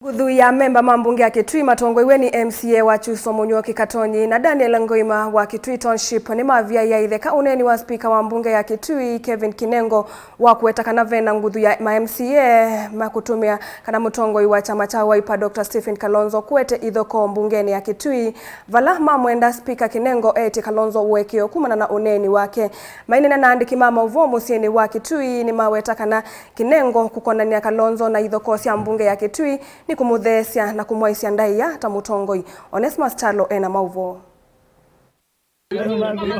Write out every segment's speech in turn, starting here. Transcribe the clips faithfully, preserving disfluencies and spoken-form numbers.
Nguthu ya amemba ma mbunge ya Kitui matongoiw'e nĩ M C A wa Kyuso Mũnyuoki Katonyi na Daniel Ngoima wa Kitui Township nĩmavyaĩe itheka ũneeni wa spika wa mbunge ya Kitui Kevin Kinengo wa kũweta kana vena nguthu ya ma M C A makũtũmĩa kana mũtongoi wa kyama kya Wiper Doctor Stephen Kalonzo kũete ithokoo mbungenĩ ya Kitui, vala mamwenda spika Kinengo eetye Kalonzo ũekeo kumana na ũneeni wake. Maineena na aandĩki ma maũvoo mũsyĩnĩ wa Kitui nĩmaweta kana Kinengo kũkonany'a Kalonzo na ithokoo sya mbunge ya Kitui nĩ kũmũtheesya na kũmwaĩsya ndaĩa ta mũtongoi. Onesmus Kyalo ena maũvoo.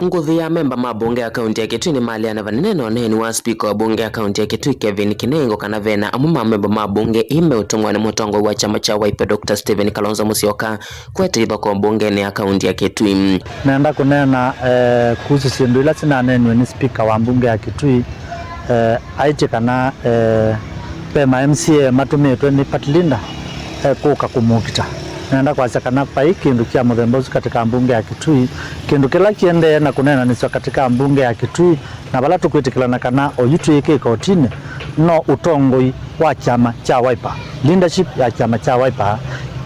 Nguthu ya amemba ma mbunge ya kaunti ya Kitui nĩmaleana vanene na ũneeni wa spika wa mbunge ya kaunti ya Kitui Kevin Kinengo kana vena amwe ma amemba ma mbunge ii meũtũmwa nĩ mũtongoi wa kyama kya Wiper Doctor Stephen Kalonzo Musyoka kũete ithokoo mbungenĩ ya kaunti ya Kitui. Nenda kũneena eh, kuhusu syĩndũ ila sinaneeniwe nĩ spika wa mbunge ya Kitui eh, aĩtye kana eh, ve ma M C A matũmĩtwe nĩ party leader eh, kũka kũmũkita. Nenda kwasya kana vai kĩndũ kya mũthemba ũsu katika mbunge ya Kitui. Kĩndũ kĩla kĩendee na kũneenanĩsw'a katika mbunge ya Kitui na vala tũkwĩtĩkĩlana kana oyu twĩ kĩkotinĩ no ũtongoi wa kyama kya Wiper, leadership ya kyama kya Wiper.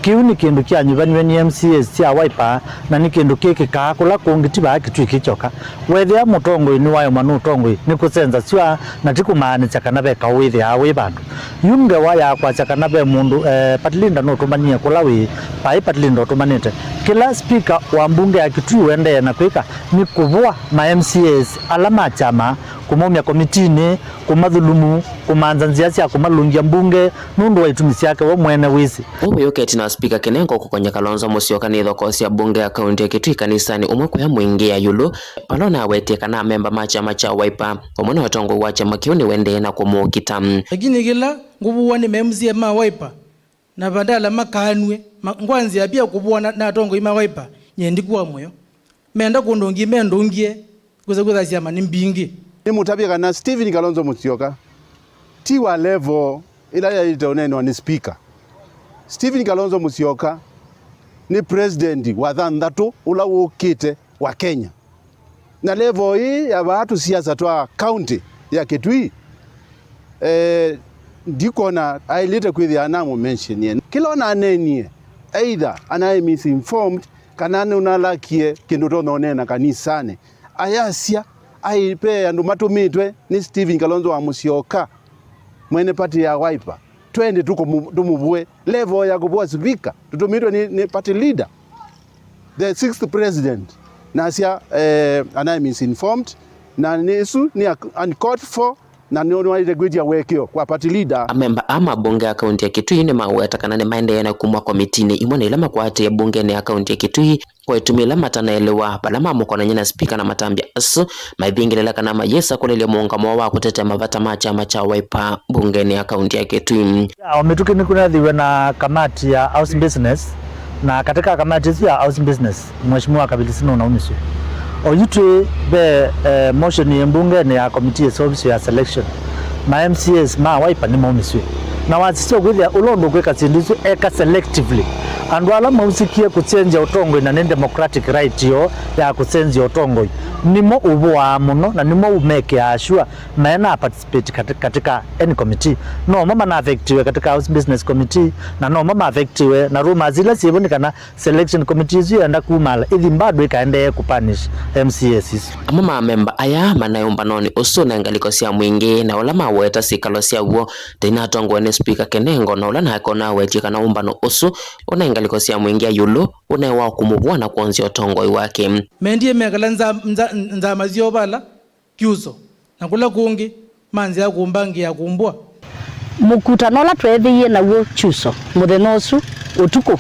Kĩu nĩ kĩndũ kyanyuvaniw'e nĩ M C As sya Wiper na nĩ kĩndũ kĩkĩkaa kũla kũngĩ ti vaa Kitui kĩ kyoka. Weethĩa mũtongoi nĩwaemwa nĩ ũtongoi, nĩ kũsenzasw'a na ti kũmaanĩsya kana ve kaũ wĩthĩaa wĩ vandũ. Yu ngewa ya kwasya kana ve mũndũ eh, party leader nũtũmanie kũla wĩ, vai party leader ũtũmanĩte. Kĩla spika wa mbunge ya Kitui ũendee na kwĩka nĩ kũvũa ma M C As ala ma kyama, kũmaumya komitinĩ, kũmathulumu, kũmanza nzĩa sya kũmalũngya mbunge nũndũ wa itumi syake we mwene wĩsĩ. Ũu wĩũkĩte na spika Kinengo kũkony'a Kalonzo Musyoka nĩ ithokoo sya mbunge ya kaunti ya Kitui kanisanĩ ũmwe kũya mũingĩ ya ĩũlũ, vala ũnawetie kana amemba ma kyama kya Wiper vamwe na ũtongoi wa kyama kĩu nĩwendee na kũmũkita. Lakini kĩla ngũvũwa nĩ ma M C A ma Wiper na vandala makaanw'e ma, ngwanzĩa pia kũvũwa na, na atongoi ma Wiper, nyie ndikuwa mũyo. Menda kũndũngie mendũngie, kwĩsa kwĩtha syama nĩ mbingĩ. Nĩmũtavye kana Stephen Kalonzo Musyoka ti wa level ĩla yaĩlĩte ũneenwa nĩ spika. Stephen Kalonzo Musyoka nĩ president wa thanthatũ ũla wũkĩte wa Kenya. Na level ĩĩ ya vaa tũsiasa twa county ya Kitui, eh, ndikona aĩlĩte kwĩthĩa anamũmentionie. Kĩla ũnaneenie, either anaĩ misinformed kana nũnalakie kĩndũ ũtonya ũneena kanisanĩ. Ayasya, aĩ ve andũ matũmĩtwe nĩ Stephen Kalonzo wa Musyoka, mwene party ya Wiper. Twende tũkũmũ-, tũmũvũe. Level ya kũvũa spika, tũtũmĩtwe nĩ, nĩ party leader, the sixth president. Nasya eh, anaĩ misinformed, na nĩ, ĩsu nĩ ac-, uncalled for, na nĩ, nĩwaĩlĩte kwĩtya ũekeo kwa party leader. Amemba a mabunge a kaunti ya Kitui nĩmaweta kana nĩmaendee na kumwa komitinĩ imwe na ila makwatĩe mbungenĩ ya kaunti ya Kitui kwa itumi ila matanaelewa, vala mamũkonany'a na spika na matambya asu maivingĩlĩla kana mayĩsa kũlelya mũũngamo woo wa kũtetea mavata ma kyama kya Wiper mbungenĩ ya kaunti ya Kitui. Ya, o mĩtũkĩ nĩkũnethiwe na kamati ya house business, na katika kamati ĩsu ya house business, Mheshimiwa Kabilisi nũnaumisw'e. Oyu twĩ ve eh, motion yĩ mbungenĩ ya committee ĩseũvisyo ya selection. Ma M C As ma Wiper nĩmaumisw'e. Na wasisya kwĩthĩa ũla ũndũ ũkwĩka syĩndũ isu eka selectively. Andũ ala mausĩkie kũsenzya ũtongoi na nĩ democratic right yoo ya kũsenzya ũtongoi, nĩmo ũvũaa mũno na nĩmo ũmekĩaa sure maena participate kati-, katika any committee. No mo mana affectiwe katika house business committee, na no mo ma affectiwe na rumors ila syĩvo nĩ kana selection committee ĩsu yenda kumala, ĩthi bado ĩkaendee kũpunish M C As isu. Amwe ma amemba aya manaĩ ũmbanonĩ ũsu na ngalĩko sya mũingĩ na ũla maweta syĩkalo syaw'o, ta inatongoe nĩ spika Kenengo na ũla nake ũnawetie kana ũmbano ũsu ũnaĩ ngalĩko sya mũingĩ ya ĩũlũ ũnaĩ wa kũmũvũa na kwonzya ũtongoi wake. Mendie mekala nza-, nza-, nzama syoo vala Kyuso, na kũla kũngĩ manzĩa kũmbangĩa kũmbũa. Mũkutano ũla tweethĩie naw'o Kyuso mũthenya ũsu ũtukũ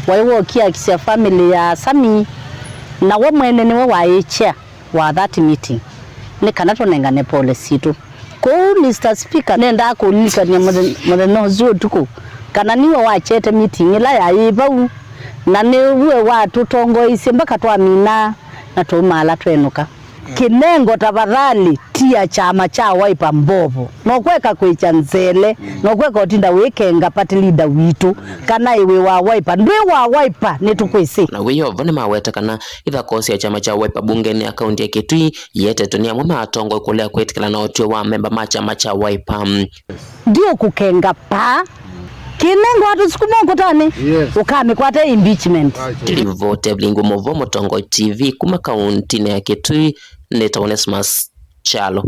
waĩ wa ũkiakisya famĩlĩ ya Sami, na we mwene nĩwe waĩ chair wa that meeting, nĩ kana tũnengane pole sitũ. Kwoou, Mister Speaker, nendaa kũlilikany'a mũthe-, mũthenya ũsu ũtukũ kana niwe wakyete meeting ĩla yaĩ vau, na nĩwe watũtongoeisye mpaka twamina na twaumala twenũka. Kinengo, tafadhali, tia kyama kya Wiper mbovo. Nokweka kwĩkya nzele, nokweka ũtinda wĩkenga party leader witũ, kana ĩ wĩ wa Wiper. Ndwĩ wa Wiper, nĩtũkwĩsĩ. Na wĩoo vo nĩmaweta kana ithako sya kyama kya Wiper mbungenĩ ya kaunti ya Kitui iyetetwe nĩ amwe ma atongoi kũlea kwĩtĩkĩla na ũtw'ĩo wa amemba ma kyama kya Wiper. Ndiũkũkenga paa, Kĩnengo atũsukuma ũkũtanĩ. Yes. Ũkamĩkwata impeachment. Acha. Kĩlivoti ya Vilingi Mũvo Mũtongoi T V kuma kauntinĩ ya Kitui nĩtawa Onesmus Kyalo.